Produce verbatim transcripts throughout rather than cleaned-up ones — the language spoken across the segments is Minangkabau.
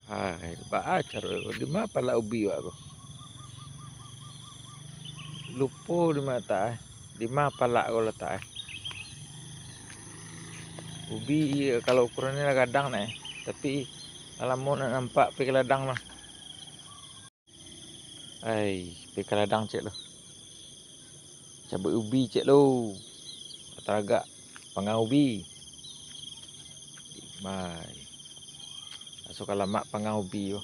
Hai, baa caro ko? Dima palak ubi wak ko? Lupo dima latak e. Dima palak ko latak e. Ubi, iyo, kalau ukuran ni lah gadang nak e. Tapi, lah lamo nak nampak pai ka ladang lah. Ai, pai ka ladang cek lo. Cabuik ubi cek lo. Taragak pangau ubi. Mai. Raso ka lamak pangau ubi ko.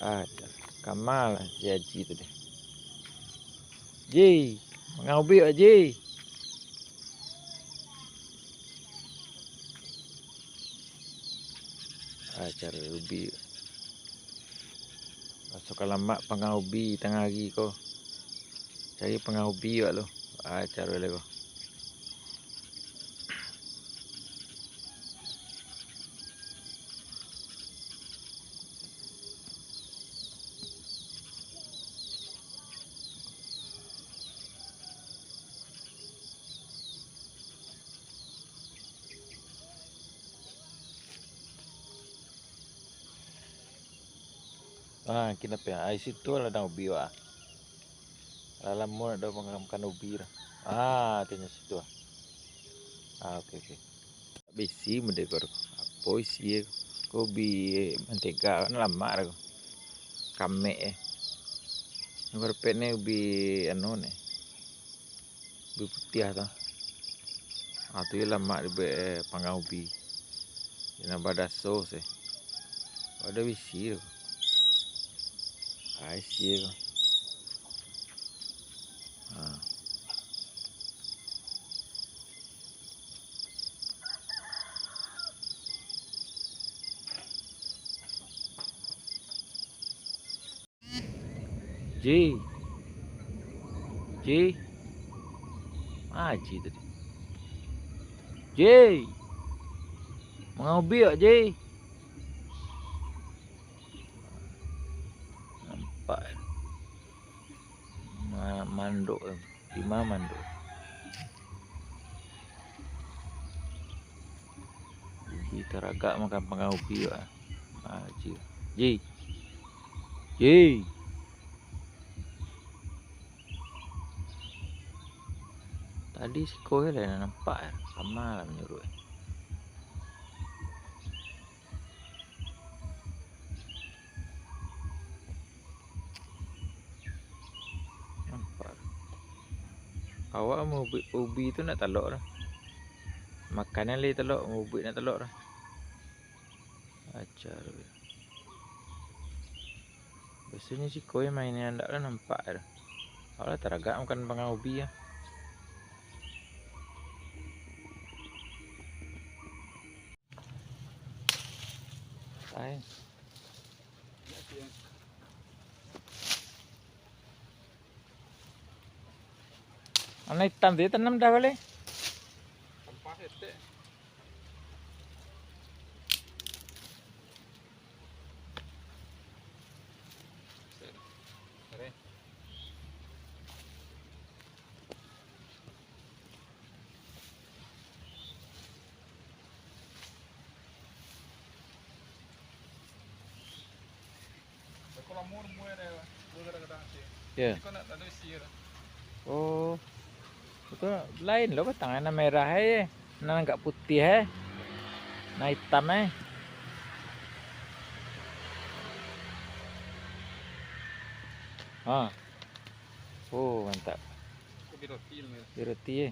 Ah, kama lah si Haji tu deh. Ji, pangau ubi wak Ji. Ah, cari ubi. Raso ka lamak pangau ubi tangah ari ko. Cari pangau ubi wak lo. Ah, cari lah ko. Ah, kini apo yo? Ah, situ lah ladang ubi wak. Lah lamo nak makan, makan ubi lah. Ah, tu nyo situ ah. Ah, oke, oke. Bisi mode ko. Apo isi e? Ko ubi mantega, kan lamak dah ko. Kamek e. Nan karepek ni ubi anu ni. Ubi putiah tu. Ah, tu yo lamak dibuek, eh, pangau ubi. Nan badaso se. Ado bisi tu. Ah, isi tu. Ah. Ji. Ji. Ma Ji tadi? Ji. Mangaubi awak, Ji? Nampak. Ma-, mandok tu. Di ma mandok? Ubi taragak makan pangaubi awak. Ah, Ji. Ji. Ji. Tadi siko se lah nan nampak, kama lah manyuruak. Nampak. Awak maubuik ubi tu nak talok dah. Makanan lai talok, maubuik nak talok dah. Ajar. Biasonyo siko main nan ndak lah nampak tu. Awak lah taragak makan pangaubi ah. Ai. Warna itam tu tanam dah balik. Ya. Oh. Itu lain lo batang, nan merah e, nan agak putiah e, nan itam e. Ha. Oh, mantap. Kopi roti namanya. Kopi roti e.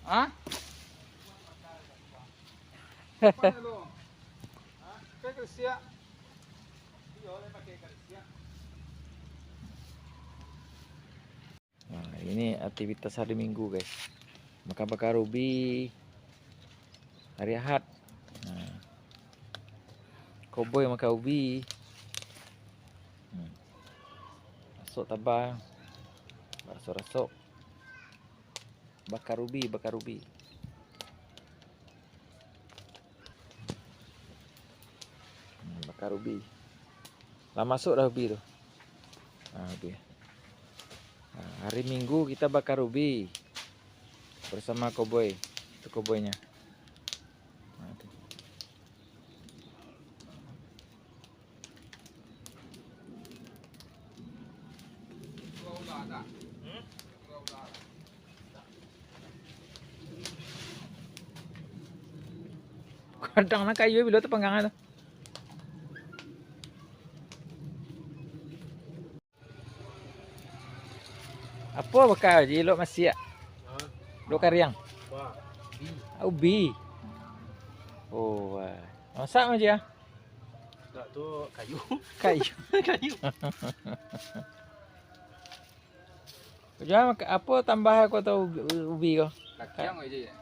Hah? Nah, ini aktivitas hari Minggu, guys. Makan bakar ubi. Hari Ahad. Nah. Koboi makan ubi. Hmm. Masuk tabang. Rasok-rasok. Bakar ubi, bakar ubi. Hmm, bakar ubi. Lah masuk dah ubi tu. Ha, ubi. Ha, hari Minggu kita bakar ubi bersama koboi. Itu koboinyo. Kadang nan kayu bilo tapanggang tu. Apo baka, Ji, lok masiak? Hah? Lok kariang? Ba, ubi. Ah, ubi. Oh, wah. Masak mah, Ji, ah? Dak tu kayu. Kayu. Kayu. Jual mak-, apo tambah ko tau ubi, ubi ko? Kacang aja ya.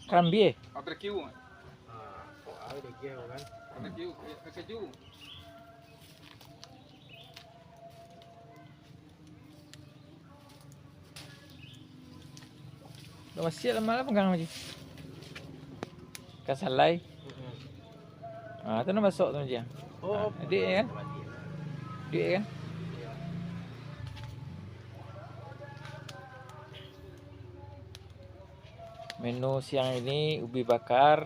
Karambia, eh? Barbecue. Ah, kok ada dia kan? Barbecue, ya, barbecue. Lah masiak lah, malah panggang aja. Kasalai. Ah, tu nan basok tu, Ji. Oh, ah, adik, ya kan? Adik, ya kan? Menu siang ini ubi bakar.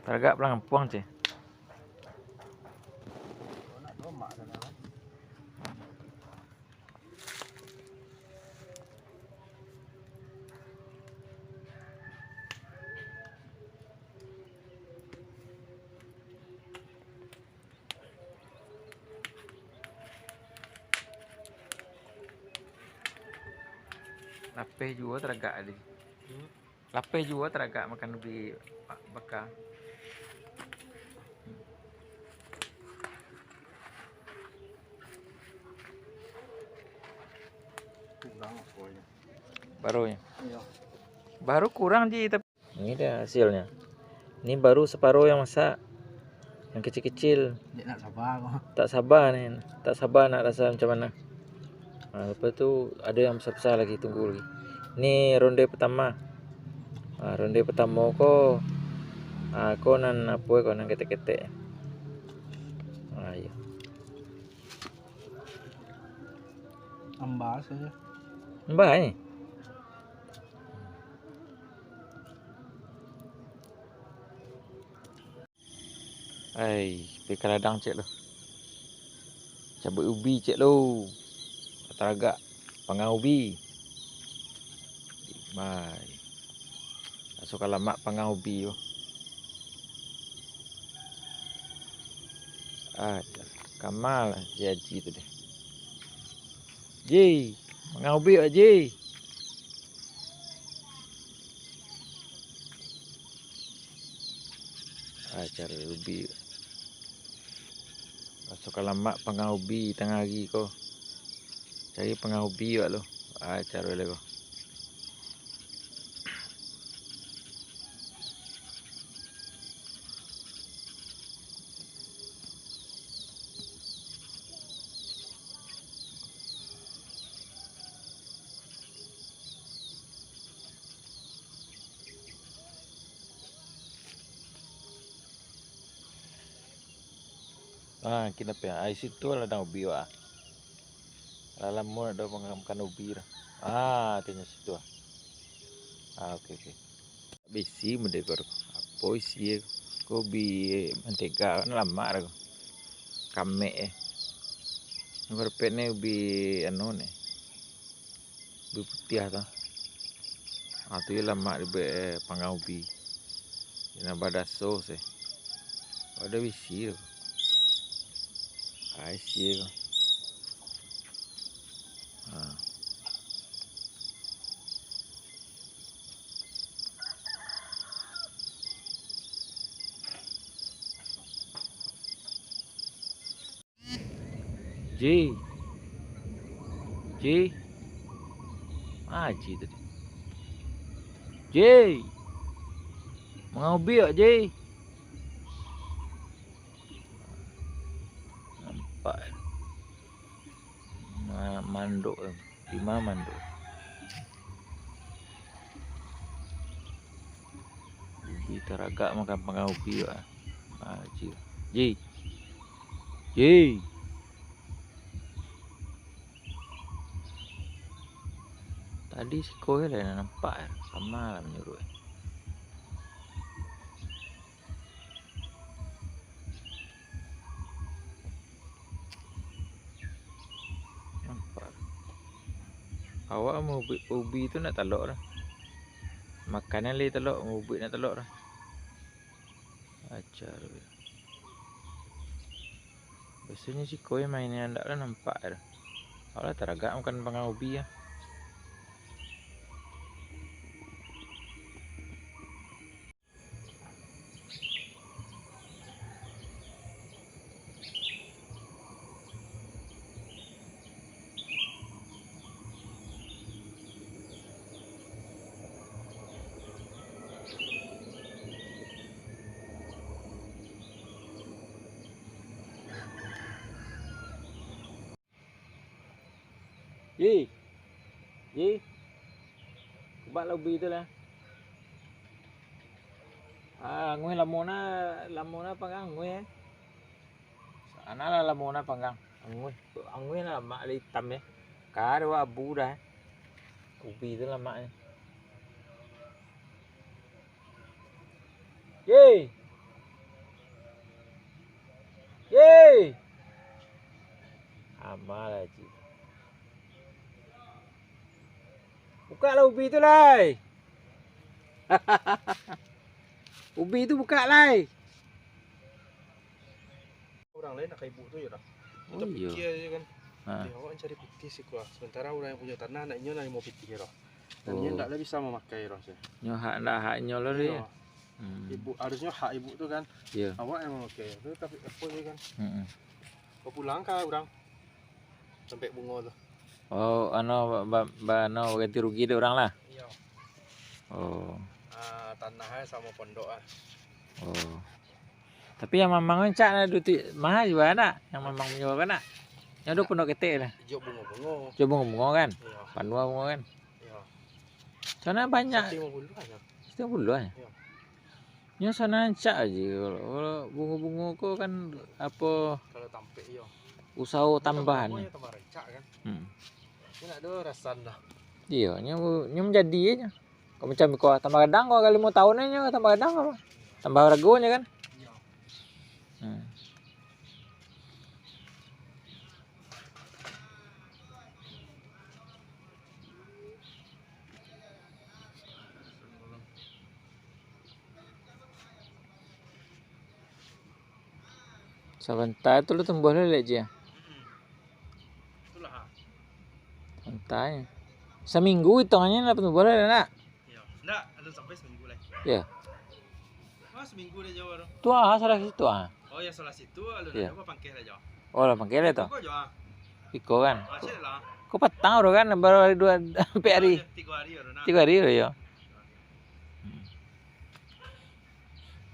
Taragak pulang kampuang, ceh. Lapeh juo taragak tadi. Hmm. Lapeh juo taragak makan ubi ba-, baka. Kurang aponyo. Barunyo. Iyo. Baru kurang, Ji, tapi ini dah hasilnya. Ini baru separuh yang masak. Yang kecil-kecil. Dek nak sabar ko. Tak sabar ni. Tak sabar nak rasa macam mana. Ha, lepas tu ada yang besar-besar lagi, tunggu lagi. Ni ronde pertama. Ha, ronde pertama ko, ha, ko nan apo ko, nan ketek-ketek. Ha, iyo. Ambas aja. Ambas, eh? Ai, pai ka ladang cek lo. Cabuik ubi cek lo. Taragak panggang ubi. Mai. Raso ka lamak panggang ubi tu. Ah, kama lah si Haji tu deh. Ji, panggang ubi wak Ji. Ah, cari ubi. Raso ka lamak panggang ubi tangah ari ko. Cari panggang ubi wak lo. Ah, caro lai ko. Ah, kini apo yo? Ah, situ ladang ubi wak. Lah lamo dak makan, makan ubi dah. Ah, tu nyo situ ah. Ah, oke, oke. Bisi mode ko. Apo isi ko? Ko ubi mantega kan lamak dah ko. Kamek eh. Nan karepek ni ubi anu ni. Ubi putiah tu. Ah, tu yo lamak dibuek, eh, panggang ubi. Nan badaso se. Ado bisi tu. Ai, sia tu. Ah. Ji. Ji. Ah, Ji tadi. Ji. Mangawa ubi wak, Ji. Nampak. Ma-, mandok tu. Di ma mandok? Ubi taragak makan panggang ubi wak. Ah, Ji. Ji. Ji. Tadi siko se lah nan nampak, sama lah manyuruak. Nampak. Awak maubi, ubi tu ndak talok doh. Makanan lai talok, maubi ndak talok doh. Ajar. Biasonyo siko main nan ndak lah nampak doh. Awak lah taragak makan panggang ubi ah. Ji, Ji, kubak lah ubi tu lah. Ah, anguih lamo na, lamo na panggang anguih, eh. Sana lah lamo na panggang. Anguih, anguih lah lamak lah itam, eh. Ka ado abu dah, eh. Ubi tu lamak, eh. Ye! Ye! Amal aji. Bukaklah ubi tu, lai. Ubi tu bukak, lai. Urang lain nak ka ibuk tu, yo dah. Oh, iyo. Kito pikia aja kan. Ha. Eh, awak cari pitih siko ah. Sementara urang yang punyo tanah, nak inyo nak limo pitih, yo dah. Dan inyo ndak lah bisa mamakai, yo dah. Nyo hak, ndak hak nyo lah, yo. Hmm. Ibuk, harusnyo hak ibuk tu kan. Iyo. Awak yang mamakai. Tu tapi apo je kan. Mm-mm. Bapulang ka urang. Sampai bungo tu. Oh, ano, ba-, ba-, ba-, ano, ganti rugi dek urang lah? Iyo. Oh. Ah, tanah samo pondok ah. Oh. Tapi yang mamang rancak nak duit mahal juo nak? Yang mamang punyo kan nak? Yang ado pondok ketek lah. Ijo bungo-bungo. Ijo bungo-bungo kan? Iyo. Panua bungo kan? Iyo. Sana banyak. Satu limo puluah aja. Satu limo puluah aja? Iyo. Nyo sana rancak aja. Kalau, kalau bungo-bungo ko kan apo? Kalau tampek iyo. Usaho tambahan. Bungo-bungo nyo tambah rancak kan? Hmm. Nyo nak ado rasan dah. Iyo, nyo, nyo manjadi aja. Kok macam iko, tambah gadang kok, ka limo taun nyo tambah gadang apo? Tambah haragonyo kan? Iyo. Hmm. Sabanta tu lah tumbuah lah, Lek Ji, ah. Mm-mm. Itulah, ah. Sabanta nyo. Saminggu itungan nyo lah tumbuah lah, nak? Iyo. Ndak, alun sampai saminggu lai. Iyo. Oh, saminggu dah jauh tu. Tu ah, salah situ ah. Oh, yang salah situ, alun ado pangkeh lah jauh. Oh, lah pangkeh lah tu. Iko jauh, ah. Iko kan? Ah, cek lah. Ko patang tu kan, baru hari dua, ampek hari. Oh, iyo, tigo hari baru nak. Tigo hari baru, yo.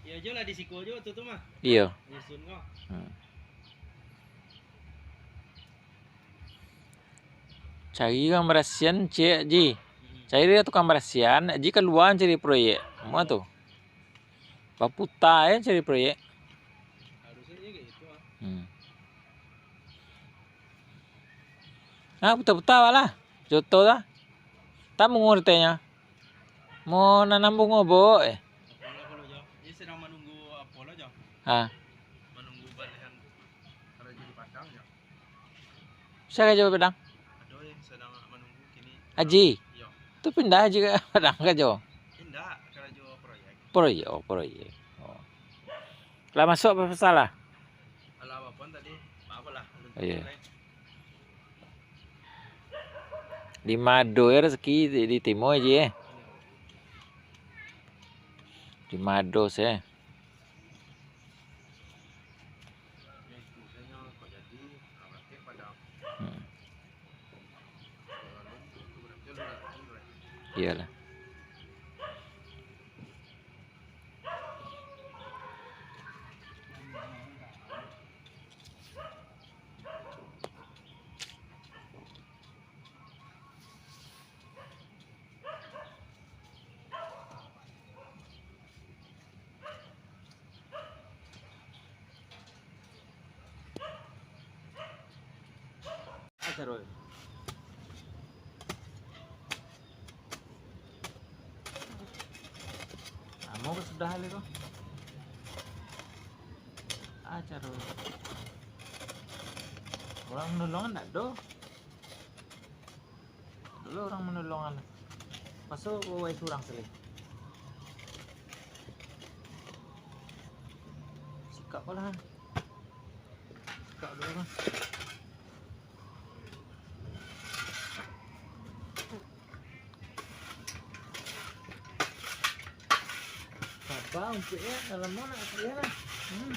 Iyo, jo lah di siko jo tu, tu mah. Iyo. Nyusun ko. Hmm. Cari urang barasian, cek Ji. Hmm. Cari tukang barasian, Ji kalua cari proyek. Amuah tu. Baputa aja cari proyek. Harusnyo kayak gitu, ah. Hmm. Nah, puta-puta awak lah. Joto lah. Tak bungo ditanya. Mau nanam bungo, Bo, eh? Apolah dulu, Jo. Ini sedang menunggu apolah, Jo. Ha. Menunggu balihan karajo di Padang, Jo. Sia karajo di Padang? Ado yang sedang menunggu kini. Aji? Iyo. Tu pindah Aji ka Padang karajo? Indak, karajo proyek. Proyek, oh, proyek. Oh. Lah masuk proposal lah? Alah, apo tadi? Maaf lah. Iyo. Di mado yo rasaki di, ditimo Ji, eh. Di mado se. Hmm. Iyolah. Udah lah tu. Ah, caro. Urang manolong ndak ado. Dulu urang manolong lah. Paso bawai surang sekali. Sikap ko lah. Sikap dulu kan. Apa untuk ya, kalau mau nak dia lah. Hmm.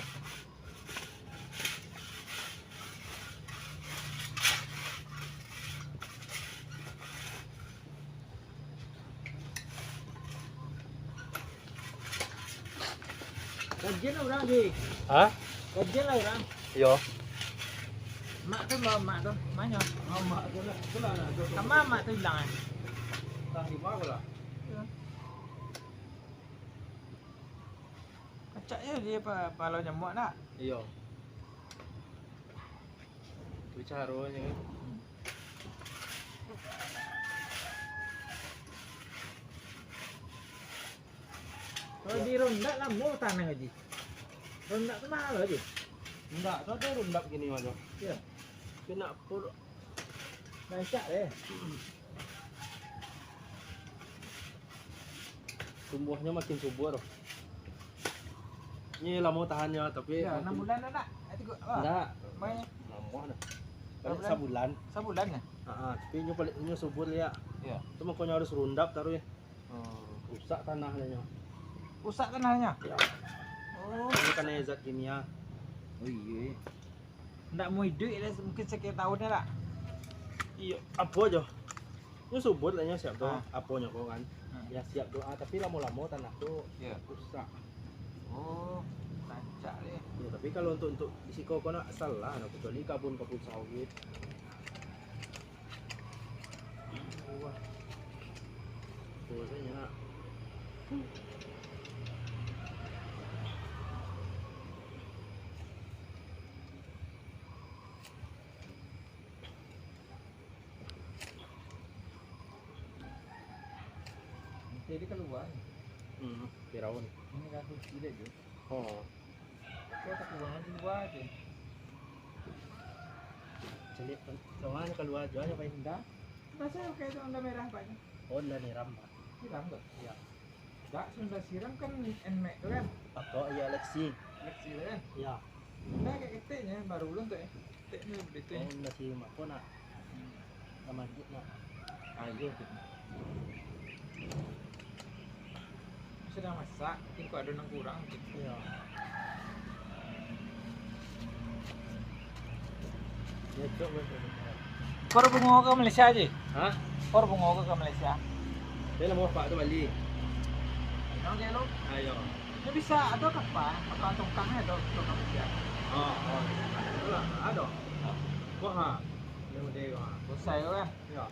Kajian lah urang, Ji. Hah? Kajian lah urang. Iyo. Mak tu bawa mak tu, manyo. Ah, mak tu lah, tu lah, lah, tu, tu. Sama mak tu hilang, eh. Tah lima ko lah. Iyo. Pacak je dia pa-, palo nyamuk nak. Iyo. Tu caronyo kan. Kalau di rondak lamo tanah, Ji. Rondak tu mahal, Ji. Rondak tu ado rondak gini mah tu. Iyo. Tapi nak pur- Rancak deh. Tumbuahnyo makin subur. Ini lamo tahannyo, tapi... Ya, makin enam bulan dah nak? Eh, tigo, ah. Ndak. Main. Lamo dah. Berapa bulan? Paling sabulan. Sabulan ya? Ha, tapi inyo paling, inyo subur liak. Ya. Itu makonyo harus rundap taruih. Oh. Rusak tanahnyo. Rusak tanahnyo? Ya. Oh. Ini kanai zat kimia. Oh, iyo, iyo. Ndak mau iduik lah, mungkin sakik tahun lah. Iyo, apo jo. Nyo subur lah, nyo siap tu. Ha. Aponyo ko kan. Ha. Ya siap tu, ah, tapi lamo-lamo tanah tu rusak. Oh, rancak deh. Ya, tapi kalau untuk, untuk di siko ko nak salah, nah, kecuali kabun-kabun sawit. Wah. Tuh, saya nyerak. Jadi keluar. Hmm, Firaun. Ini kan tu tidak je. Oh. Kau tak keluar di luar je. Celiak kan. Kawan keluar jual apa indah? Masa kayak itu onda merah, Pak? Onda merah, Pak. Hitam tu? Iya. Dak, sudah siram kan Nmax tu kan? Apa? Iya, Lexi. Lexi tu kan? Iya. Nah, kayak keteknya, baru ulun tu, eh. Keteknya begitu, eh. Oh, masih mako nak. Hmm. Sama dikit nak. Ah, iya, gitu. Sudah masak, mungkin kok ada nang kurang, gitu. Iya. Kau bungo ka Malaysia je? Hah? Kau bungo ka Malaysia? Dia lah bapak tu balik. Nang dia lo? Ayo. Dia bisa ada kapal, kapal tongkang ada tu ka Malaysia. Oh, oh. Itulah, ada. Wah, ha. Dia model ha. Besar kan? Ya.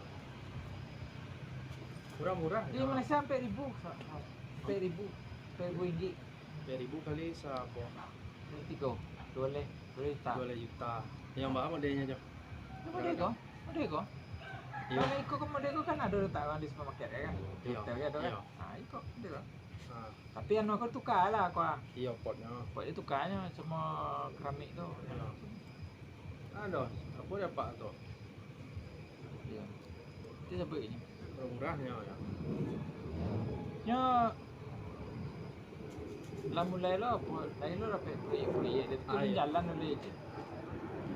Murah-murah. Di Malaysia empat ribu. Empat ribu. Empat ribu ringgit. Tiga ribu kali sapo? Tigo, duo baleh, duo juta. Duo baleh juta. Yang baa modelnyo, Jo? Model ko, model ko. Iyo. Kalau iko kan model ko kan ado letak di supermarket, ya kan? Iyo. Hotel kan ado kan? Iyo. Ah, iko model ko. Ah. Tapi anu ko tuka lah ko. Iyo, potnyo. Pot ditukanyo samo keramik tu. Iyo. Ado, apo dia pak tu? Iyo. Itu siapa ini? Murah-murah nyo, ya. Nyo lah mulai lo, pu-, lain lo dapek proyek-proyek, jadi tu Ah, iyo. Jalan dulu je.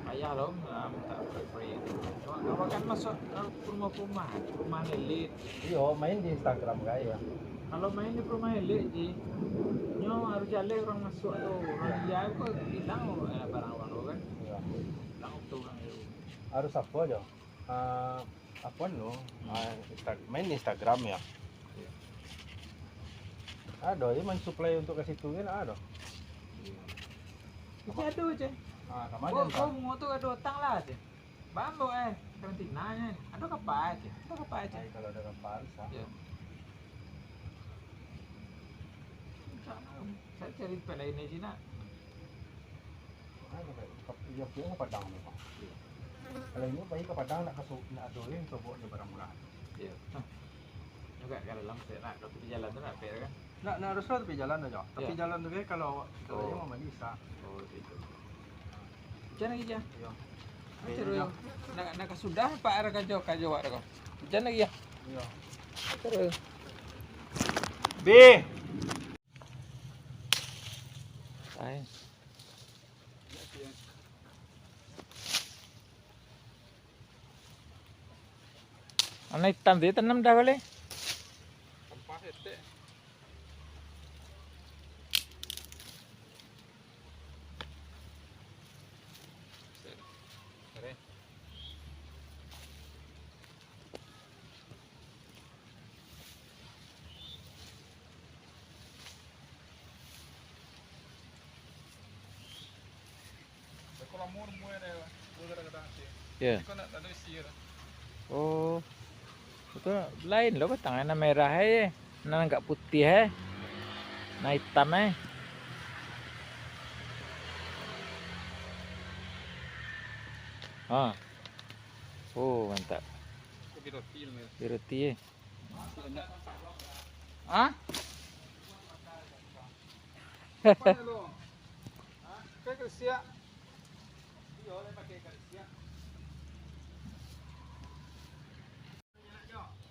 Payah lo, ah, minta proyek-proyek. Awak kan masuk, ah, perumahan-perumahan, perumahan elit. Iyo, main di Instagram, guys. Kalau main di perumahan elit, Ji, nyo harus jaleh urang masuk tu. Urang Iyo. India ko hilang, eh, barang urang tu kan. Iyo. Hilang tu urang tu. Harus apo jo? Ah, apo anu? Hmm. Ah, Insta-, main Instagram ya? Iyo. Ado je main supply untuk ka situ kan, ado. Iyo. Itu ado je. Ah, ka mano Oh, entah? Oh, bungo tu ado utang lah je. Bambo, eh, karantina kan. Ado kapal je. Ado kapal je. Ai, kalau ado kapal, sah. Iyo. Sa-, sa cari tempat lain di siko. Ah, sampai ka, iyo, pulang ka Padang memang. Iyo. Kalau inyo pai ka Padang, nak ka so-, nak ado yang cobo nyo barang murah. Iyo. Nah. Yang Agak ka dalam, nak, nak tepi jalan tu nak, Pek, kan? Nak, nak harus lah tepi jalan tu, Jo. Tapi jalan tu kan kalau, kalau dia mau mandi, bisa. Oh, gitu. Hujan lagi, Jo. Iya. Terus. Nak, nak ka sudah, Pak, ada kajo, kajo, Pak, ada kau. Hujan lagi, ya? Iya. Terus. Bi. Ai. Warna hitam tu tanam dah boleh. Ya. Oh. Itu lain lo batang, nan merah eh. Nan agak putih eh. Nan hitam eh. Ha. Oh, mantap. Roti eh. Ah?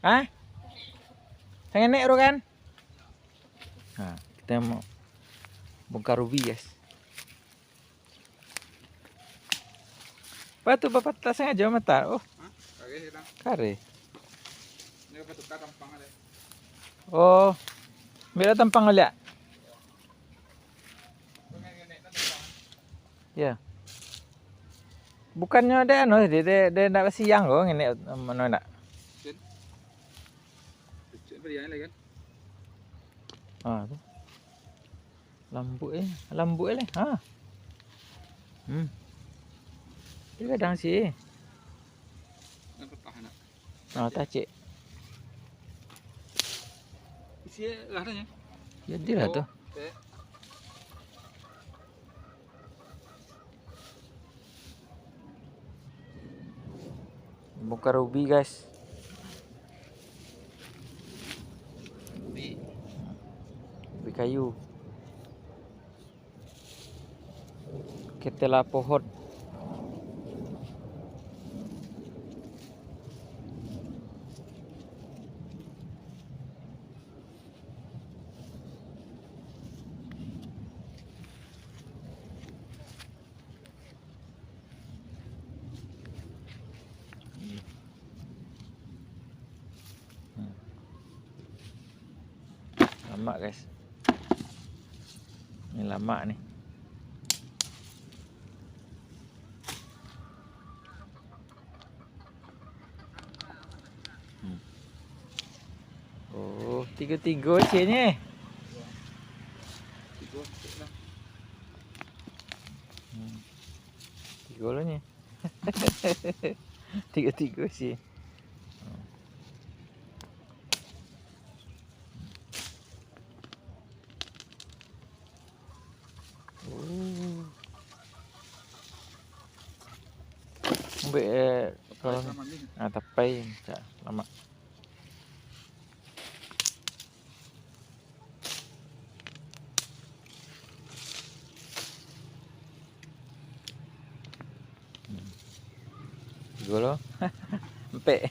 Hah? Sangenek tu kan? Nah, kita mau bongkar ubi, guys. Apa tu, bapatah sangajo mata? Oh. Hah? Kareh, Bang. Kareh. Ini bapatah tukar tampang ada. Oh. Beda tampang liak. Ya. Bukannyo dek anu, dek, dek, dek ndak basiang ko, ngenek anu ndak? Cen. Cen berian lagi kan? Ah, tu. Lambuik eh, lambuik eh. Ha. Hmm. Dia gadang sih. Nak patah nak. Ah, tacik. Isi lah dah nya. Jadilah tu. Bongkar ubi, guys. Ubi. Ubi kayu. Ketela pohon. Hmm. Lamak, guys. Ni lamak ni. Hmm. Oh, tigo-tigo ceknyo. Hmm. Tigo lah ni. Tigo-tigo sih. Oh. Ambek, eh, kalau, ah, tapai, cak, lamak. Hmm. Tigo lo. Ampek.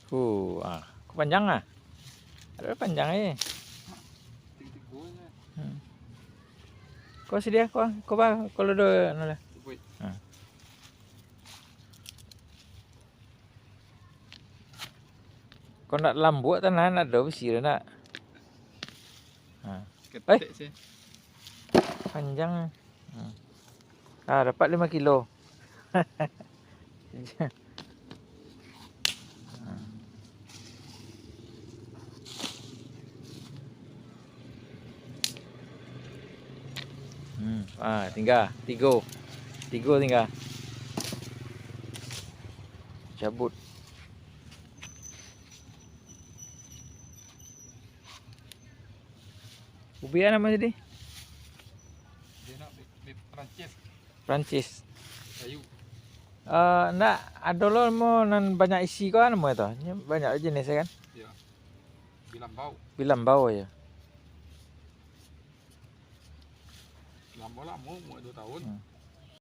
Huh, ah, ko panjang ah. Ado panjang eh. Hmm. Ko sadiah ko, ko ba, ko lo do, anu lah. Ah. Ko nak lambuak tanah, nak do bisi tu nak. Ha. Ketek sih. Panjang. Ha. Ah, dapat limo kilo. Hmm, ah, tingga tigo. Tigo tingga. Cabut. Ubi a namo tadi? Dia nak bi- bi- Perancis Perancis. Kayu. Eh, ndak ado lo namo nan banyak isi ko a namo tu. Nyo banyak jenis kan? Ya. Bilambau. Bilambau ya. Bilambau lamo, umur dua tahun. Hmm.